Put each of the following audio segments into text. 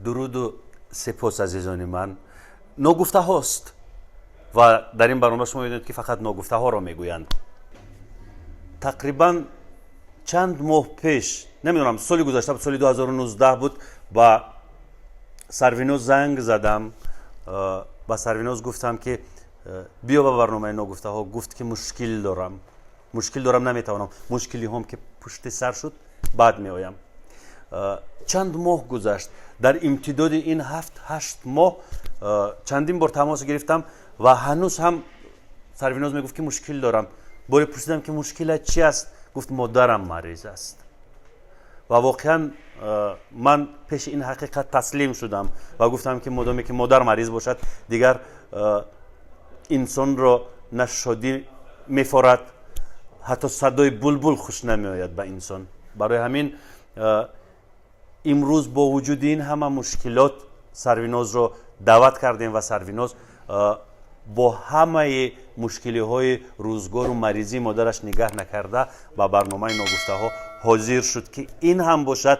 Дуруду сипос, азизони ман. Ногуфтаҳост ва дар ин барнома шумо медонед, ки фақат ногуфтаҳоро мегӯянд. Тақрибан чанд моҳ пеш, намедонам, соли гузашта буд, соли 2019 буд, ба Сарвиноз занг задам. Ба Сарвиноз гуфтам, ки биё ба барномаи «Ногуфтаҳо». Гуфт, ки мушкил дорам, мушкил дорам, наметавонам, мушкилиҳом ки пушти сар шуд, баъд меоям. Чанд моҳ гузашт. Дар имтидоди ин 7-8 моҳ чандин бор тамос гирифтам ва ҳанӯз ҳам Сарвиноз мегуфт, ки мушкил дорам. Боре пурсидам, ки мушкилат чи аст? Гуфт, модарам мариз аст. Ва воқеан ман пеши ин ҳақиқат таслим шудам ва гуфтам, ки модоме ки модар мариз бошад, дигар инсонро на шодӣ мефорад, ҳатто садои булбул хуш намеояд ба инсон. Барои ҳамин имрӯз бо вуҷуди ин ҳама мушкилот Сарвинозро даъват кардем ва Сарвиноз бо ҳамаи мушкилиҳои рӯзгору маризии модараш нигаҳ накарда, ба барномаи «Ногуфтаҳо» ҳозир шуд, ки ин ҳам бошад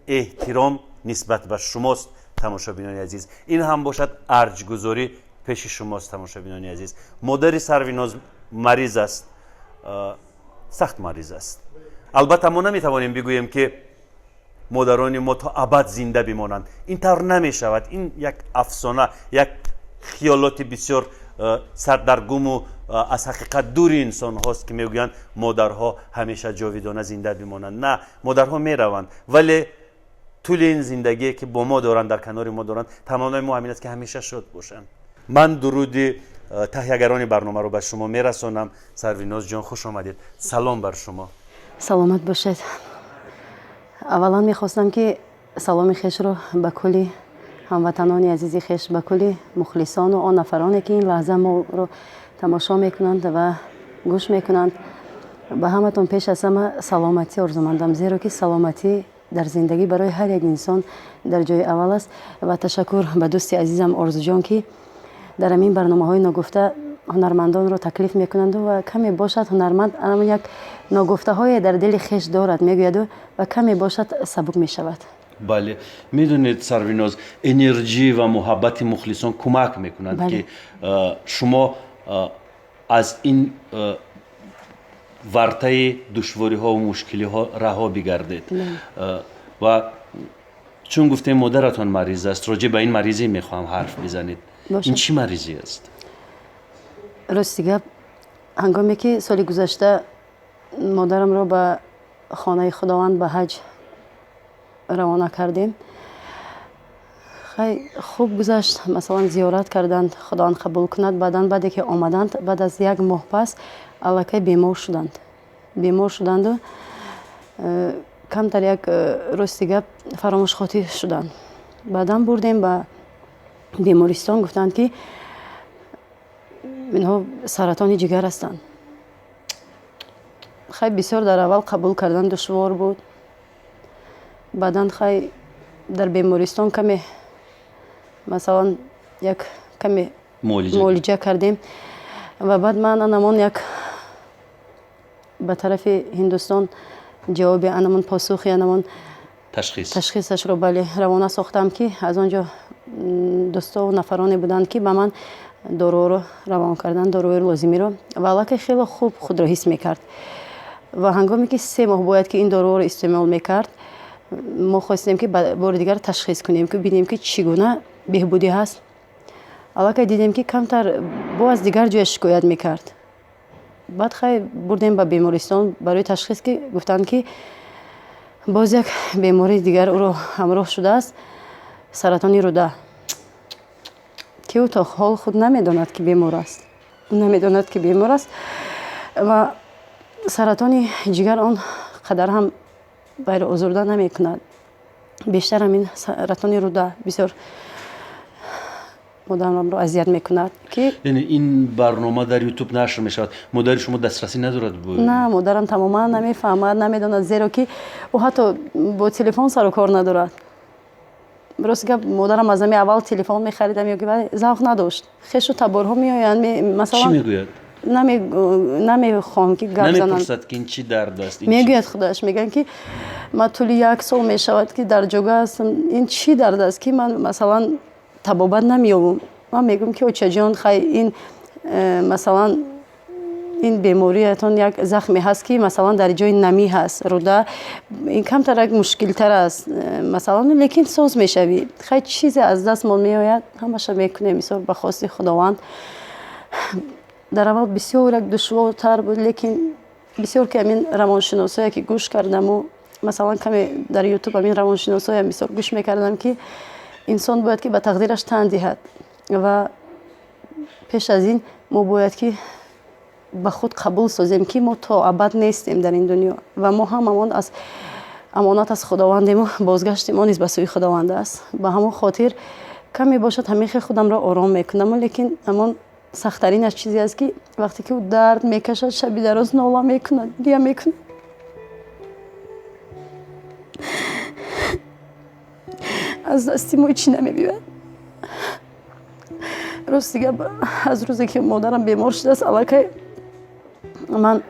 эҳтиром нисбат ба шумост, тамошобинони азиз, ин ҳам бошад арҷгузорӣ пеши шумост, тамошобинони азиз. Модари Сарвиноз мариз аст, сахт мариз аст. Албатта, мо наметавонем бигӯем, ки модарони мо то абад зинда бимонанд. Ин тавр намешавад. Ин як афсона, як хиёлоти бисёр сардаргуму аз ҳақиқат дури инсонҳост, ки мегӯянд модарҳо ҳамеша ҷовидона зинда бимонанд. На, модарҳо мераванд, вале тӯли ин зиндагие, ки бо мо доранд, дар канори мо доранд, таманнои мо ҳамин аст, ки ҳамеша шод бошанд. Ман дуруди таҳиягарони барномаро ба шумо мерасонам. Сарвиноз ҷон, хуш омадед, салом бар шумо. Саломат бошед. Аввалан мехостам, ки саломи хешро ба кулли ҳамватанони азизи хеш, ба кулли мухлисону он нафароне, ки ин лаҳза моро тамошо мекунанд ва гӯш мекунанд, ба ҳаматон пеш аз ҳама саломатӣ орзумандам, зеро ки саломатӣ дар зиндагӣ барои ҳар як инсон дар ҷои аввал аст. Ва ташаккур ба дӯсти азизам Орзуҷон, ки дар ҳамин барномаҳои «Ногуфта» ҳунармандонро таклиф мекунанду ва каме бошад ҳунарманд ана як ногуфтаҳое дар дили хеш дорад, мегӯяду ва каме бошад сабук мешавад. Бале, медонед, Сарвиноз, энерҷӣ ва муҳаббати мухлисон кӯмак мекунанд, ки шумо аз ин вартаи душвориҳову мушкилиҳо раҳо бигардед. Ва чун гуфтем, модаратон мариз аст, роҷеъ ба ин маризӣ мехоҳам ҳарф бизанед. Ин чӣ маризӣ аст? Рости гап, ҳангоме ки соли гузашта модарамро ба хонаи Худованд, ба ҳаҷ равона кардем, хай, хуб гузашт. Масалан, зиёрат карданд, Худованд қабул кунад. Баъдан, баъде ки омаданд, баъд аз як моҳ пас аллакай бемор шуданд. Бемор шуданду камтар як, рости гап, фаромӯшхотир шуданд. Баъдан бурдем ба бемористон, гуфтанд, ки инҳо саратони ҷигар ҳастанд. Хай, бисёр дар аввал қабул кардан душвор буд. Баъдан, хай, дар бемористон каме, масалан, як каме муолиҷа кардем ва баъд ман анамон як ба тарафи Ҳиндустон ҷавоби анамон, посухи анамон ташхисашро, бале, равона сохтам, ки аз он ҷо дӯстову нафароне буданд, ки ба ман доруро равон карданд, доруи лозимиро. Ва аллакай хеле хуб худро ҳис мекард. Ва ҳангоме ки 3 моҳ бояд ки ин доруро истеъмол мекард, мо хостем, ки бори дигар ташхис кунем, ки бинем, ки чӣ гуна беҳбудӣ ҳаст. Аллакай дидем, ки камтар бо аз дигар ҷоя шикоят мекард. Баъд, хай, бурдем ба бемористон барои ташхис, ки гуфтанд, ки боз як бемории дигар ӯро ҳамроҳ шудааст, саратони рӯда, ки ӯ то ҳол худ намедонад, ки бемор аст, намедонад, ки бемор аст. Ва саратони ҷигар он қадар ҳам ғайриозурда намекунад, бештар ҳамин саратони рӯда бисёр модарамро азият мекунад, ки Яъне ин барнома дар Ютуб нашр мешавад, модари шумо дастрасӣ надорад? На, модарам тамоман намефаҳмад, намедонад, зеро ки ӯ ҳатто бо телефон сару кор надорад. Рости гап, модарам аз ҳами аввал телефон мехаридам ё ки завқ надошт. Хешу таборҳо меоянд, масалан. Чӣ мегӯяд? Намехоҳам ки гап занам. Намепурсад ки ин чӣ дард аст? Мегӯяд худаш, мегӯяд ки ман тӯли як сол мешавад ки дар ҷога ҳастам, ин чӣ дард аст ки ман масалан табобат намеёбам. Ман мегӯям ки очаҷон, хай ин масалан ин бемориятон як захме ҳаст ки масалан дар ҷои намӣ ҳаст, руда ин камтар мушкилтар аст масалан, лекин соз мешавӣ. Хай чизе аз даст мо меояд, ҳамаша мекунем мисол ба хости Худованд. Дар аввал бисёр як душвортар буд, лекин бисёр ки ҳамин равоншиносое ки гӯш кардаму масалан каме дар ютуб ҳамин равоншиносоям бисёр гӯш мекардам ки инсон бояд ки ба тақдираш тан диҳад ва пеш аз ин мо бояд ки ба худ қабул созем ки мо то абад нестем дар ин дунё ва мо ҳамамон аз амонат аз Худовандему бозгашти мо низ ба сӯи Худованд аст. Ба ҳамон хотир каме бошад ҳамин хел худамро ором мекунам, лекин ҳамон сахттаринаш чизе аст ки вақте ки ӯ дард мекашад, шаби дароз нола мекунад, гиря мекунад. Аз дасти мо чӣ намебиёяд. Рост дига аз рӯзе ки модарам бемор шудааст, аллакай ман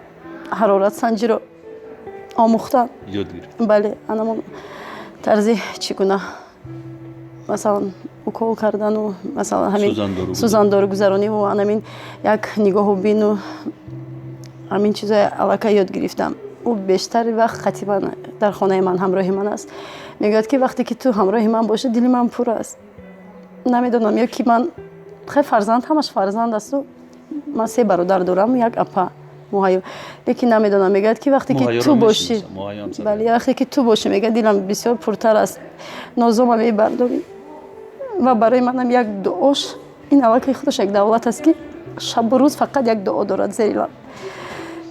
ҳароратсанҷиро омӯхтам. Ёд гирифт. Бале, анамон тарзи чӣ гуна масалан укол кардану масалан ҳамин сӯзандору гузарониву анамин як нигоҳу бину ҳамин чизҳои аллакай ёд гирифтам. Ӯ бештари вақт қатибан дар хонаи ман ҳамроҳи ман аст. Мегӯяд ки вақте ки ту ҳамроҳи ман бошӣ, дили ман пур аст. Намедонам ё ки ман хай фарзанд, ҳамаш фарзанд асту ман се бародар дорам, як апа Муҳайё, лекин намедонам, мегӯяд ки вақте ки ту бошӣ, бале, вақте ки ту бошӣ, мегӯяд дилам бисёр пуртар аст, нозома мебардорӣ. Ва барои манам як дуош ин аллакай худаш як давлат аст ки шабу рӯз фақат як дуо дорад зери лаб.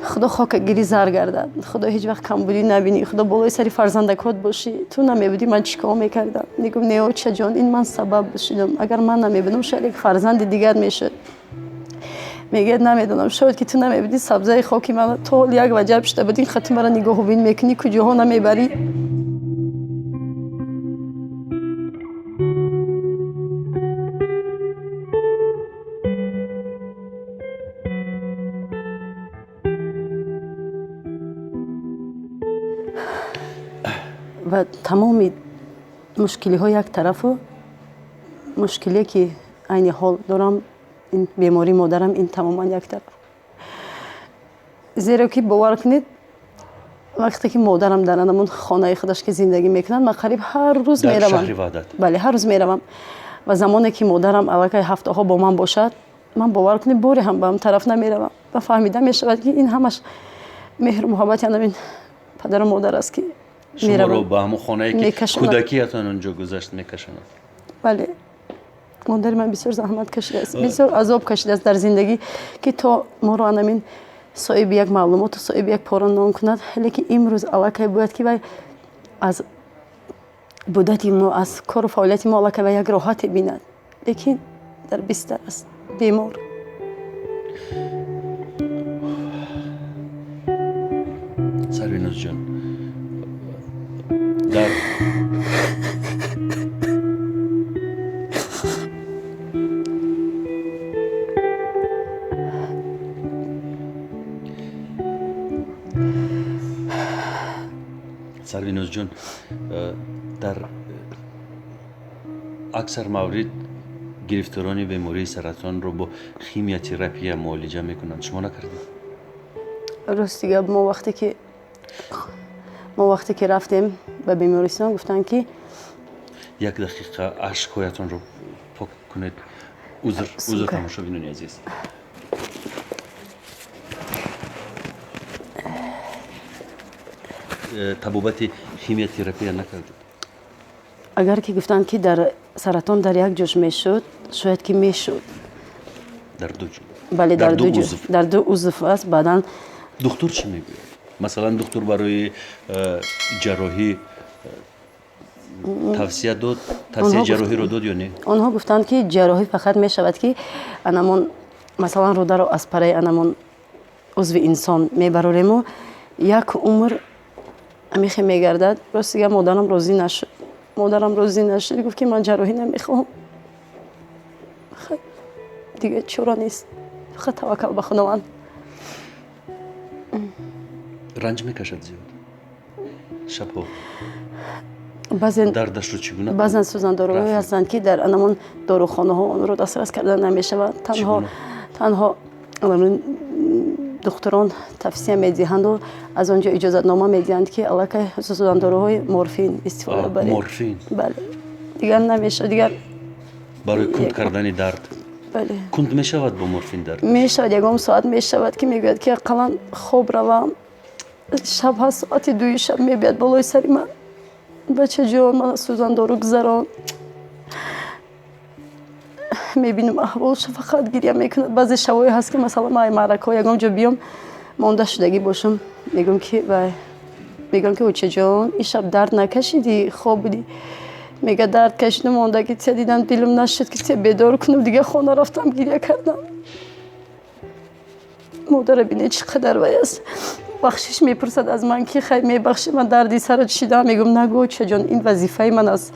Худо хока гири зар гардад, Худо ҳеҷ вақт камбудӣ набинӣ, Худо болои сари фарзандакот бошӣ. Ту намебудӣ ман чӣ кор мекардам? Мегӯм не очаҷон, ин ман сабаб шудам, агар ман намебудам шояд як фарзанди дигар мешуд. Мегӯяд намедонам, шояд ки ту намебудӣ сабзаи хоки ман то ҳол як ваҷаб шуда буд, ин хати маро нигоҳубин мекунӣ, куҷоҳо намебарӣ. Ва тамоми мушкилиҳо як тарафу мушкилие ки айни ҳол дорам, ин бемории модарам, ин тамоман як тараф. Зеро ки бовар кунед, вақте ки модарам дар анамон хонаи худаш ки зиндагӣ мекунад, ман қариб ҳар рӯз меравам. Бале, ҳар рӯз меравам. Ва замоне ки модарам аллакай ҳафтаҳо бо ман бошад, ман бовар кунед боре ҳам ба ҳам тараф намеравам. Ва фаҳмида мешавад ки ин ҳамаш меҳру муҳаббати анамин падару модар аст ки шуморо ба ҳамон хонае ки кӯдакиятон онҷо гузашт мекашонад. Бале, модари ман бисёр заҳмат кашидааст, бисёр азоб кашидааст дар зиндагӣ ки то моро анамин соҳиби як маълумоту соҳиби як пора нон кунад. Лекин имрӯз аллакай бояд ки вай аз будати мо, аз кору фаъолияти мо аллакай вай як роҳате бинад, лекин дар бистар аст, бемор. Сарвинозҷон, дар Сарвинозҷон, дар аксар маврид гирифторони бемории саратонро бо химиотерапия муолиҷа мекунанд. Шумо накардед? Рости гап, мо вақте ки рафтем ба бемористон, гуфтанд ки як дақиқа ашкҳоятонро пок кунед. Узр тамошобинони азиз. Табобати химиотерапия накардед? Агар ки гуфтанд ки дар саратон дар як ҷош мешуд, шояд ки мешуд. Дар ду ҷо? Бале, дар ду ҷо, дар ду узв аст. Баъдан духтур чӣ мегӯяд? Масалан, духтур барои ҷарроҳӣ тавсия дод, тавсияи ҷарроҳиро дод ё не? Онҳо гуфтанд ки ҷарроҳӣ фақат мешавад ки анамон масалан рударо аз параи анамон узви инсон мебарорему як умр амихе мегардад. Рост дига модарам розӣ нашуд. Модарам розӣ нашуд, гуфт ки ман ҷарроҳӣ намехоҳам. Дига чора нест. Фақат таваккал ба Худованд. Ранҷ мекашад зиёд шабҳо? Баъзен дардашро чӣ гуна? Баъзан сӯзандоруҳое ҳастанд, ки дар анамон дорухонаҳо онро дастрас карда намешавад. Танҳо духтурон тавсия медиҳанду аз он ҷо иҷозатнома медиҳанд, ки аллакай сӯзандоруҳои морфин истифода баред. Морфин? Бале, дигар намешавад, дигар. Барои кунд кардани дард? Бале. Кунд мешавад бо морфин дард? Мешавад, ягон соат мешавад, ки мегӯяд, ки ақаллан хоб равам. Шаб ҳаст, соати 2 шаб мебиёд болои сари ман: бачаҷон, мана сӯзандору гузарон. Мебинам аҳволша, фақат гиря мекунад. Баъзе шабҳое ҳаст, ки масалан ман маъракаҳо ягон ҷо биём, монда шудагӣ бошам, мегӯям ки вай, мегӯям ки очаҷон, ин шаб дард накашидӣ, хоб будӣ? Мега дард кашидам, мондаги тия дидам, дилам нашуд, ки тия бедор кунам, дигар хона рафтам, гиря кардам. Модара бине, чӣ қадар вай аст. Бахшиш мепурсад аз ман, ки хай, мебахши, ман дарди сара чишидам. Мегӯям: нагӯ, очаҷон, ин вазифаи ман аст,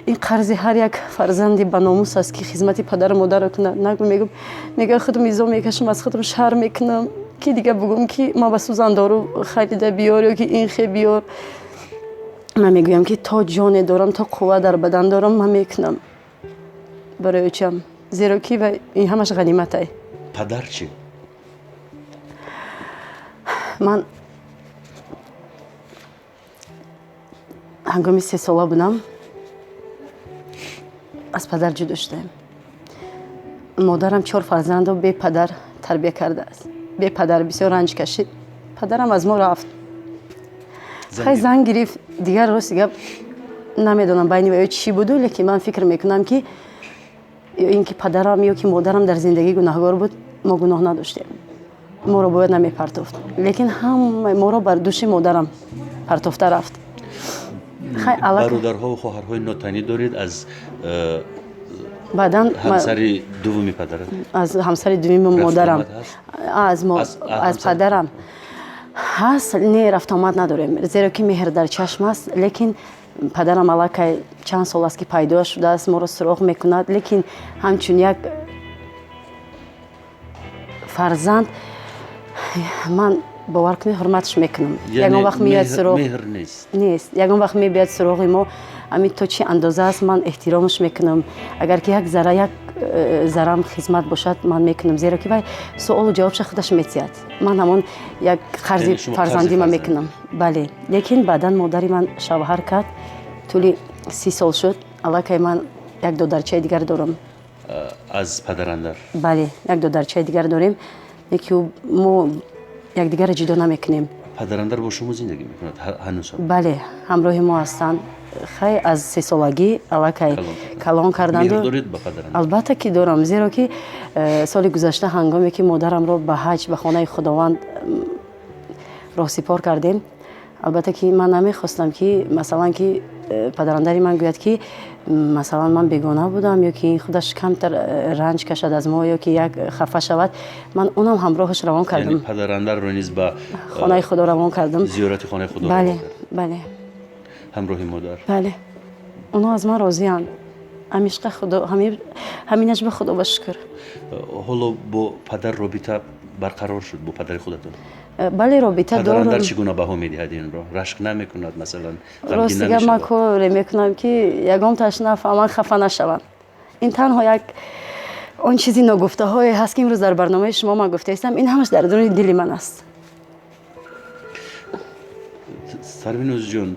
ин қарзи ҳар як фарзанди баномус аст, ки хизмати падару модарро кунад, нагӯ. Мегӯм, мега худам изо мекашам, аз худам шарм мекунам, ки дига бугӯм, ки ман ба сӯзандору харида биёр ё ки ин хе биёр. Ман мегӯям, ки то ҷоне дорам, то қувва дар бадан дорам, ман мекунам барои очам, зеро ки ин ҳамаш ғаниматай. Падар чӣ? Ман ҳангоми 3 сола будам, аз падар ҷудо шудаем. Модарам чор фарзандро бепадар тарбия кардааст. Бепадар бисёр ранҷ кашид. Падарам аз мо рафт, хай, зан гирифт дигар. Рости гап, намедонам, байни ва ё чӣ буду, лекин ман фикр мекунам, ки ё ин ки падарам, ё ки модарам дар зиндагӣ гунаҳгор буд. Мо гуноҳ надоштем, моро бояд намепартофт, лекин ҳамаи моро бар дӯши модарам партофта рафт. Бародарҳову хоҳарҳои нотанӣ доред аз баъдан? Ҳамсари дуввуми падарат? Аз ҳамсари дуввуми модарам, аз падарам ҳаст. Не, рафтуомад надорем, зеро ки меҳр дар чашм аст. Лекин падарам аллакай чанд сол аст, ки пайдо шудааст, моро суроғ мекунад, лекин ҳамчун як фарзанд ман, бовар кунед, ҳурматш мекунам. Ягон вақт меояд суроғ нест, ягон вақт мебиёд суроғи мо, ҳамин то чӣ андоза аст, ман эҳтиромаш мекунам. Агар ки як зарра, як заррам хизмат бошад, ман мекунам, зеро ки вай суолу ҷавобша худаш метиҳад. Ман ҳамон як қарзи фарзандима мекунам, бале. Лекин баъдан модари ман шавҳар кард, тӯли 30 сол шуд. Аллакай ман як додарчаи дигар дорам. Аз падарандар? Бале, як додарчаи дигар дорем, яки мо якдигарро ҷудо намекунем. Падарандар бо шумо зиндагӣ мекунад ҳанӯз? Бале, ҳамроҳи мо ҳастанд. Хай, аз 3-солагӣ аллакай калон карданду. Доред ба падарандар? Албатта ки дорам, зеро ки соли гузашта, ҳангоме ки модарамро ба ҳаҷ, ба хонаи Худованд роҳсипор кардем, албатта ки ман намехостам, ки масалан ки падарандари ман гӯяд, ки масалан ман бегона будам, ё ки худаш камтар ранҷ кашад аз мо, ё ки як хафа шавад. Ман унам ҳамроҳаш равон кардам. Падарандарро низ ба хонаи Худо равон кардам. Зиёрати хонаи Худо? Бале, бале. Ҳамроҳи модар? Бале, онҳо аз ман розианд. Ҳамишқа Худо, ҳаминаш ба Худо ба шукр. Ҳоло бо падар робита барқарор шуд, бо падари худатон? Бале, робита дорам. Падарандар чӣ гуна баҳо медиҳад инро? Рашк намекунад, масалан? Рости гап, ман коре мекунам, ки ягонташ нафаҳманд, хафа нашаванд. Ин танҳо як он чизи ногуфтаҳое ҳаст, ки имрӯз дар барномаи шумо ман гуфтаистам. Ин ҳамаш дар дуруни дили ман аст. Сарвинозҷон,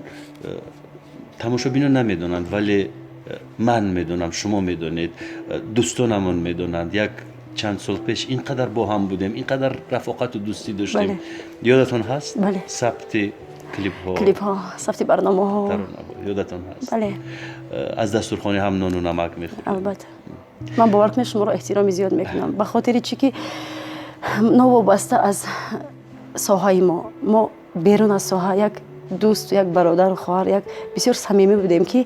тамошобинон намедонанд, вале ман медонам, шумо медонед, дӯстонамон медонанд, як чанд сол пеш ин қадар бо ҳам будем, ин қадар рафоқату дӯстӣ доштем. Ёдатон ҳаст? Бале. Сабти клипҳо? Клипҳо, сабти барномаҳо. Ёдатон ҳаст? Бале. Аз дастурхони ҳам нону намак мехӯрдем. Албатта, ман, бовар кунед, шуморо эҳтироми зиёд мекунам, ба хотири чӣ ки новобаста аз соҳаи мо берун аз соҳа як дӯст, як бародару хоҳар, як бисёр самимӣ будем, ки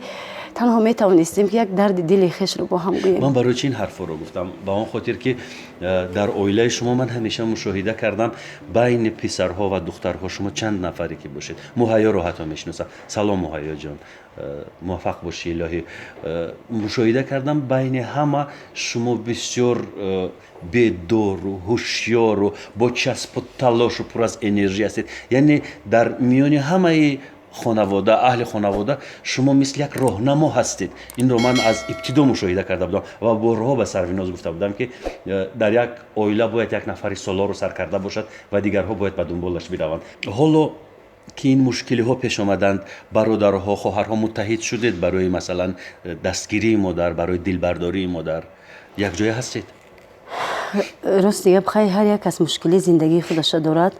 Танҳо метавонистем, ки як дарди дили хешро бо ҳам гӯем. Ман барои чи ин ҳарфҳоро гуфтам? Ба он хотир, ки дар оилаи шумо ман ҳамеша мушоҳида кардам, байни писарҳо ва духтарҳо шумо чанд нафаре ки бошед, Муҳайёро ҳатто мешиносам. Салом, Муҳайёҷон, муваффақ бошӣ, илоҳӣ. Мушоҳида кардам, байни ҳама шумо бисёр бедору ҳушёру бо часпу талошу пур аз энержӣ ҳастед. Яъне дар миёни ҳамаи хонавода, аҳли хонавода шумо мисли як роҳнамо ҳастед. Инро ман аз ибтидо мушоҳида карда будам ва борҳо ба Сарвиноз гуфта будам, ки дар як оила бояд як нафари солору саркарда бошад ва дигарҳо бояд ба дунболаш бираванд. Ҳоло ки ин мушкилиҳо пеш омаданд, бародарҳо, хоҳарҳо муттаҳид шудед барои, масалан, дастгирии модар, барои дилбардории модар якҷоя ҳастед? Рости гап, хай, ҳар як кас мушкили зиндагии худаша дорад.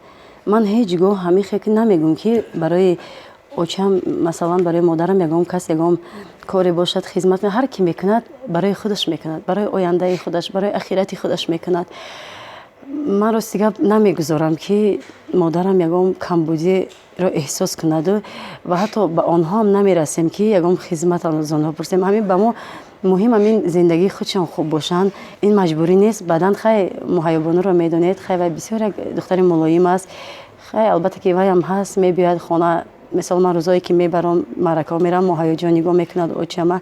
Ман ҳеҷ гоҳ ҳамин хел намегӯм, ки барои очам, масалан, барои модарам ягон кас ягон коре бошад, хизмат. Ҳар ки мекунад, барои худаш мекунад, барои ояндаи худаш, барои ахирати худаш мекунад. Ман, рости гап, намегузорам, ки модарам ягон камбудиро эҳсос кунаду ва ҳатто ба онҳо ҳам намерасем, ки ягон хизмат аз онҳо пурсем. Ҳамин ба мо муҳим, ҳамин зиндагии худшон хуб бошанд. Ин маҷбурӣ нест. Баъдан, хай, Муҳайёбонуро медонед, хай, вай бисёр як духтари мулоим аст. Хай, албатта, ки вайам ҳаст, мебиёяд хона. Мисол, ман рӯзое ки мебарам, маъракаҳо мерам, Муҳайёҷон нигоҳ мекунад очама,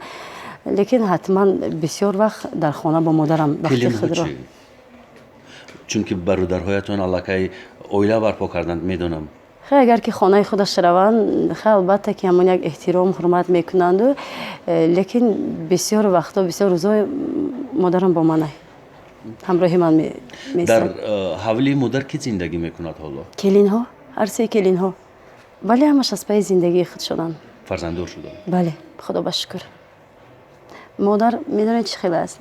лекин ҳатман бисёр вақт дар хона бо модарам вақти худро. Чунки бародарҳоятон аллакай оила барпо карданд, медонам. Хай, агар ки хонаи худаш раванд, хай, албатта, ки ҳамон як эҳтиром, ҳурмат мекунанду, лекин бисёр вақтҳо, бисёр рӯзҳо модарам бо ман, ҳамроҳи ман. Дар ҳавлии модар кӣ зиндагӣ мекунад ҳоло? Келинҳо, ҳар се келинҳо. Бале, ҳамаш аз пайи зиндагии худ шуданд. Фарзанддор шуданд? Бале, худо ба шукр. Модар, медонед, чӣ хел аст?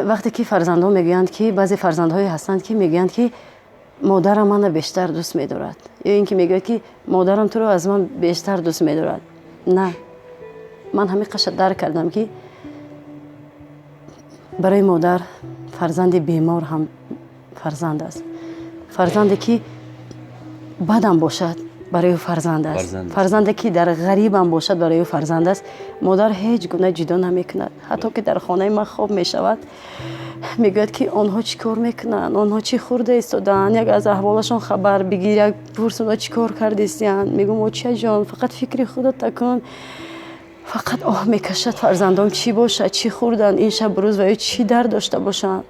Вақте ки фарзандҳо мегӯянд, ки баъзе фарзандҳое ҳастанд, ки мегӯянд, ки модарам мана бештар дӯст медорад, ё ин ки мегӯяд, ки модарам туро аз ман бештар дӯст медорад. На, ман ҳамин қаша дарк кардам, ки барои модар фарзанди бемор ҳам фарзанд аст, фарзанде ки бадам бошад, барои ӯ фарзанд аст, фарзанде ки дар ғарибам бошад, барои ӯ фарзанд аст. Модар ҳеҷ гуна ҷудо намекунад. Ҳатто ки дар хонаи ман хоб мешавад, мегӯяд, ки онҳо чӣ кор мекунанд, онҳо чӣ хӯрда истодаанд, як аз аҳволашон хабар бигир, як пурс, онҳо чӣ кор кардистиянд. Мегӯм: «Очаҷон, фақат фикри худата кун». Фақат оҳ мекашад: фарзандом чӣ бошад, чӣ хӯрданд ин шабу рӯз ва ё чӣ дард дошта бошанд.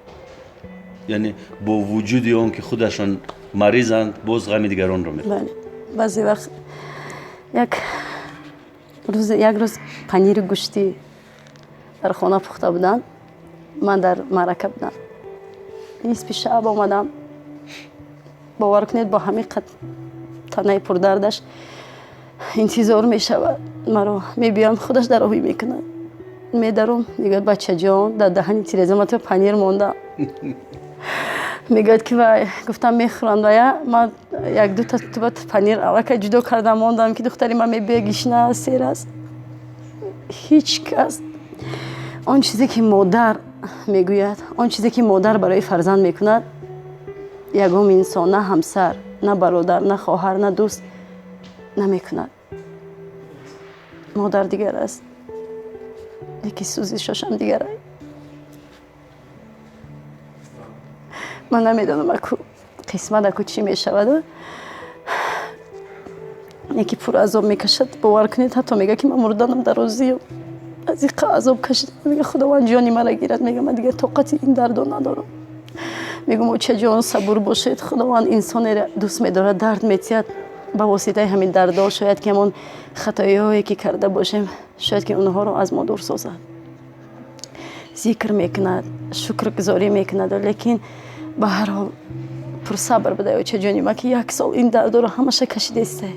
Яъне бо вуҷуди он ки худашон маризанд, боз ғами дигаронро мехӯранд. Бале. Баъзе вақт як рӯз панири гӯштӣ дар хона пухта буданд, ман дар маърака будам. Нисфи шаб омадам. Бовар кунед, бо ҳамин қад танаи пурдардаш интизор мешавад маро. Мебиёям, худаш дароҳӣ мекунад, медаром, мегӯяд: «Бачаҷон, дар даҳани тиреза ман ту панир мондам». Мегӯяд, ки вай, гуфтам, мехӯранд. Вая ман як дута туба панир аллакай ҷудо кардам, мондам, ки духтари ман мебиёя, гишна аст, сер аст. Ҳеҷ кас он чизе ки модар мегӯяд, он чизе ки модар барои фарзанд мекунад, ягон инсон, на ҳамсар, на бародар, на хоҳар, на дӯст намекунад. Модар дигар аст, яки сӯзишошам дигар. Ман намедонам, аку қисмат, аку чӣ мешаваду. Яки пур азоб мекашад. Бовар кунед, ҳатто мегӯяд, ки ман мурданам дар розиам, аз иқа азоб кашидам. Мега: «Худованд ҷони мара гирад». Мега: «Ман дигар тоқати ин дардо надорам». Мегӯм: «Очаҷон, сабур бошед, Худованд инсонеро дӯст медорад, дард метиҳад. Ба воситаи ҳамин дардҳо шояд ки ҳамон хатоиҳое ки карда бошем, шояд ки онҳоро аз мо дур созад». Зикр мекунад, шукргузорӣ мекунад, лекин ба ҳар ҳол пурсабр будай очаҷони ман, ки як сол ин дардоро ҳамаша кашидестай.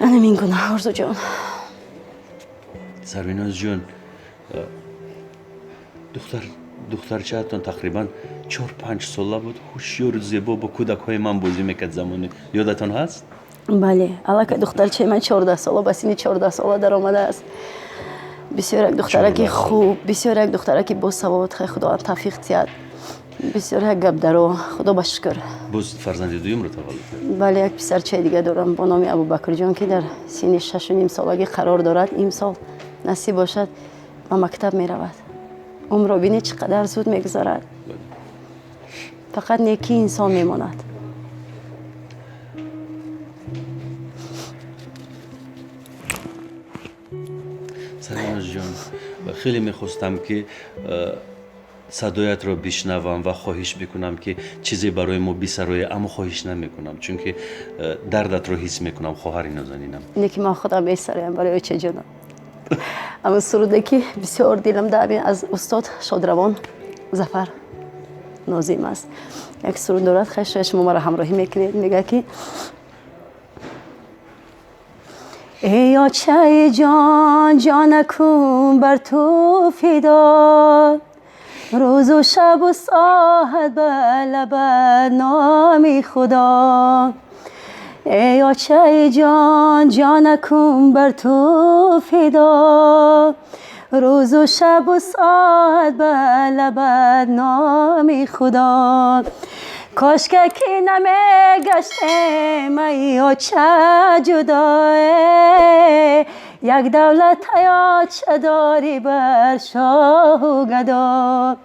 Анамин гуна, Орзуҷон. Сарвинозҷон, духтарчаатон тақрибан 4-5 сола буд, ҳушёру зебо, бо кӯдакҳои ман бозӣ мекард замоне, ёдатон ҳаст? Бале, аллакай духтарчаи ман 14 сола, ба синни 14 сола даромадааст. Бисёр як духтараки хуб, бисёр як духтараки босавод. Хай, Худованд тавфиқ диҳад. Бисёр як гапдаро, худо ба шукр. Боз фарзанди дуюмро таваллуд кард? Бале, як писарчаи дига дорам бо номи Абубакрҷон, ки дар синни 6,5 солагӣ қарор дорад. Имсол насиб бошад, ба мактаб меравад. Умрро бинед, чӣ қадар зуд мегузарад. Фақат некӣ инсон мемонад. Сарвинозҷон, хеле мехостам, ки садоятро бишнавам ва хоҳиш бикунам, ки чизе барои мо бисароя, аммо хоҳиш намекунам, чунки дардатро ҳис мекунам, хоҳари нозанинам. Ине ки ман худам месароям барои очаҷонам. Аммо суруде, ки бисёр дилам даами, аз устод шодравон Зафар Нозим аст. Як суруд дорад, хай, шояд шумо маро ҳамроҳӣ мекунед. Мегӯяд, ки: эй очаи ҷон, ҷонакун бар ту фидо, рӯзу шабу соат ба лабат номи Худо. Эй очаи ҷон, ҷонакун бар ту фидо, рӯзу шабу соат ба лабат номи Худо. Кошка ки намегаштем, ай оча, ҷудое, як давлат оча дорӣ бар шоҳу гадо.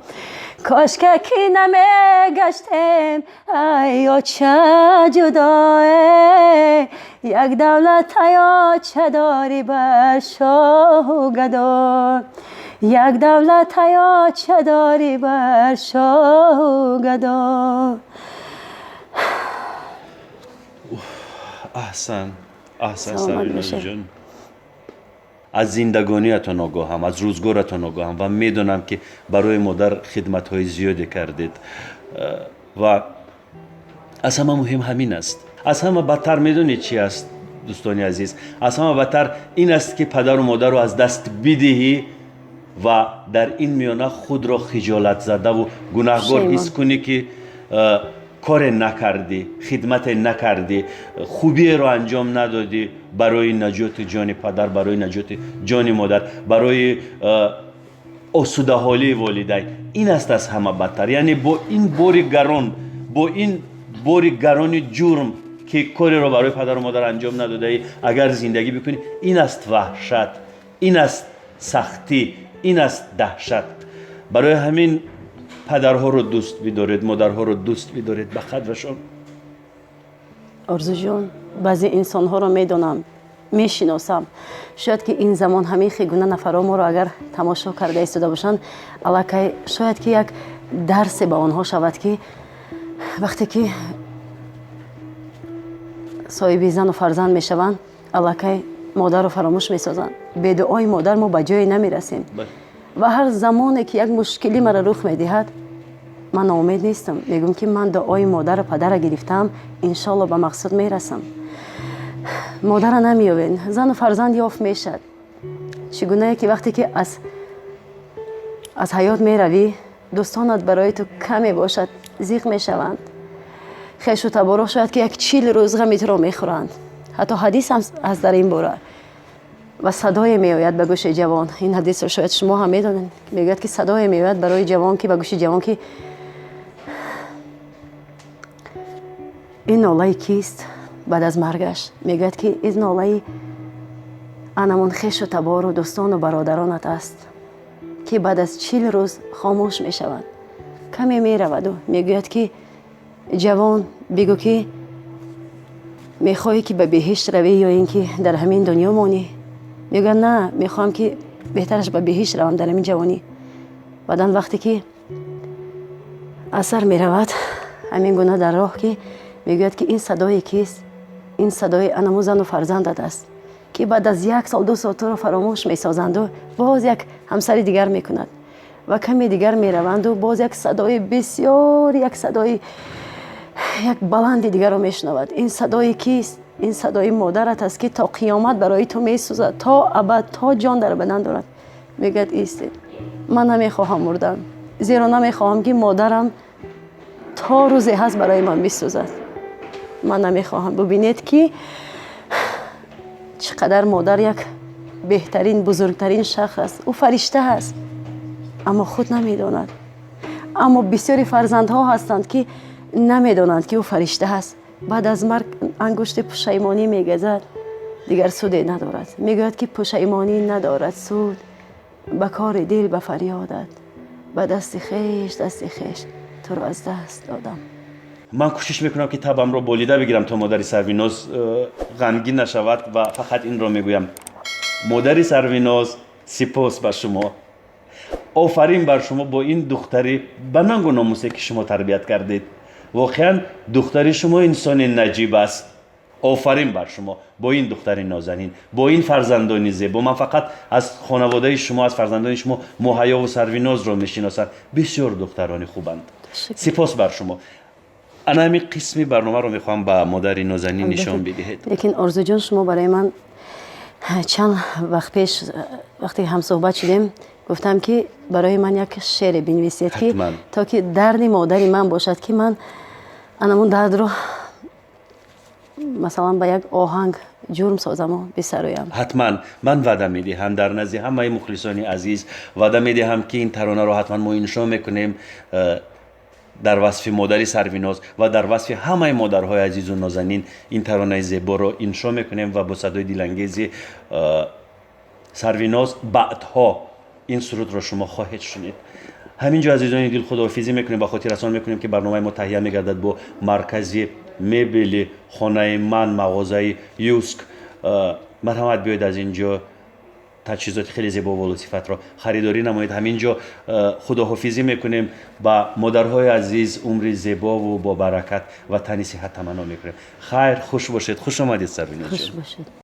Кошка ки намегаштем, ай оча, ҷудое, як давлат оча дорӣ бар шоҳу гадо, як давлат оча дорӣ бар шоҳу гадо. Аҳсан, аҳсан, Сарвинозҷон. Аз зиндагониятон огоҳам, аз рӯзгоратон огоҳам ва медонам, ки барои модар хидматҳои зиёде кардед. Ва аз ҳама муҳим ҳамин аст. Аз ҳама бадтар медонед чи аст, дӯстони азиз? Аз ҳама бадтар ин аст, ки падару модарро аз даст бидиҳӣ ва дар ин миёна худро хиҷолатзадаву гунаҳгор ҳис кунӣ, ки коре накардӣ, хидмате накардӣ, хубиеро анҷом надодӣ барои наҷоти ҷони падар, барои наҷоти ҷони модар, барои осудаҳолии волидайн. Ин аст аз ҳама бадтар. Яъне бо ин бори гарон, бо ин бори гарони ҷурм, ки кореро барои падару модар анҷом надодаӣ, агар зиндагӣ бикунӣ, ин аст ваҳшат, ин аст сахтӣ, ин аст даҳшат. Барои ҳамин падарҳоро дӯст бидоред, модарҳоро дӯст бидоред, ба қадрашон. Орзуҷон, баъзе инсонҳоро медонам, мешиносам. Шояд ки ин замон ҳамин хел гуна нафарҳо моро агар тамошо карда истода бошанд, аллакай шояд ки як дарсе ба онҳо шавад, ки вақте ки соҳиби зану фарзанд мешаванд, аллакай модарро фаромӯш месозанд. Бедуои модар мо ба ҷое намерасем. Ва ҳар замоне ки як мушкилӣ мара рух медиҳад, ман ноумед нестам, мегӯям, ки ман дуои модару падара гирифтаам, иншолло ба мақсуд мерасам. Модара намеёбед, зану фарзанд ёфт мешавад. Чӣ гунае ки вақте ки аз ҳаёт меравӣ, дӯстонат барои ту каме бошад, зиқ мешаванд. Хешу таборо шояд ки як 40 рӯз ғами туро мехӯранд. Ҳатто ҳадис ҳам аст дар ин бора. Ва садое меояд ба гӯши ҷавон. Ин ҳадисро шояд шумо ҳам медонед. Мегӯяд, ки садое меояд барои ҷавон, ки ба гӯши ҷавон, ки ин нолаи кист баъд аз маргаш? Мегӯяд, ки ин нолаи анамон хешу табору дӯстону бародаронат аст, ки баъд аз 40 рӯз хомӯш мешаванд. Каме мераваду мегӯяд, ки ҷавон, бигӯ, ки мехоҳӣ, ки ба беҳишт равӣ ё ин ки дар ҳамин дунё монӣ? Мегӯяд: на, мехоҳам, ки беҳтараш ба беҳишт равам дар ҳамин ҷавонӣ. Баъдан вақте ки асар меравад, ҳамин гуна дар роҳ, ки мегӯяд, ки ин садое кист? Ин садои анаму зану фарзандат аст, ки баъд аз як сол, 2 сол туро фаромӯш месозанду боз як ҳамсари дигар мекунад. Ва каме дигар мераванду боз як садои бисёр, як садои як баланди дигарро мешунавад. Ин садои кист? Ин садои модарат аст, ки то қиёмат барои ту месӯзад, то абад, то ҷон дар бадан дорад. Мегӯяд: истед, ман намехоҳам мурдан, зеро намехоҳам, ки модарам то рӯзе ҳаст барои ман бисӯзад. Ман намехоҳам. Бубинед, ки чӣ қадар модар як беҳтарин, бузургтарин шахс аст. Ӯ фаришта аст, аммо худ намедонад. Аммо бисёри фарзандҳо ҳастанд, ки Намедонанд, ки ӯ фаришта ҳаст. Баъд аз марг ангушти пушаймонӣ мегазад, дигар суде надорад. Мегӯяд, ки пушаймонӣ надорад суд, ба кори дил, ба фарёдат, ба дасти хеш, дасти хеш туро аз даст додам. Ман кӯшиш мекунам, ки табамро болида бигирам, то модари Сарвиноз ғамгин нашавад, ва фақат инро мегӯям: модари Сарвиноз, сипос ба шумо, офарин бар шумо бо ин духтари ба нангу номусе, ки шумо тарбият кардед. Воқеан, духтари шумо инсони наҷиб аст. Офарин бар шумо бо ин духтари нозанин, бо ин фарзандони зебо. Ман фақат аз хонаводаи шумо, аз фарзандони шумо Муҳайёву Сарвинозро мешиносам. Бисёр духтарони хубанд. Сипос бар шумо. Ана ҳамин қисми барномаро мехоҳам ба модари нозанин нишон бидиҳед. Лекин, Орзуҷон, шумо барои ман чанд вақт пеш, вақте ҳамсӯҳбат шудем, гуфтам, ки барои ман як шеъре бинависед, ки то ки дарди модари ман бошад, ки ман анамун дардро, масалан, ба як оҳанг ҷурм созаму бисароям. Ҳатман, ман ваъда медиҳам, дар назди ҳамаи мухлисони азиз ваъда медиҳам, ки ин таронаро ҳатман мо иншо мекунем дар васфи модари Сарвиноз ва дар васфи ҳамаи модарҳои азизу нозанин. Ин таронаи зеборо иншо мекунем ва бо садои дилангези Сарвиноз баъдҳо ин сурудро шумо хоҳед шунид. Ҳамин ҷо, азизони дил, худоҳофизӣ мекунем ва хотиррасон мекунем, ки барномаи мо таҳия мегардад бо маркази мебели хонаи ман, мағозаи Юск. Марҳамат, биёед, аз ин ҷо таҷҳизоти хеле зебо ва волосифатро харидорӣ намоед. Ҳамин ҷо худоҳофизӣ мекунем, ба модарҳои азиз умри зебову бобаракат ва тани сиҳат таманно мекунем. Хайр, хуш бошед. Хуш омадед, Сарвиноз. Хуш бошед.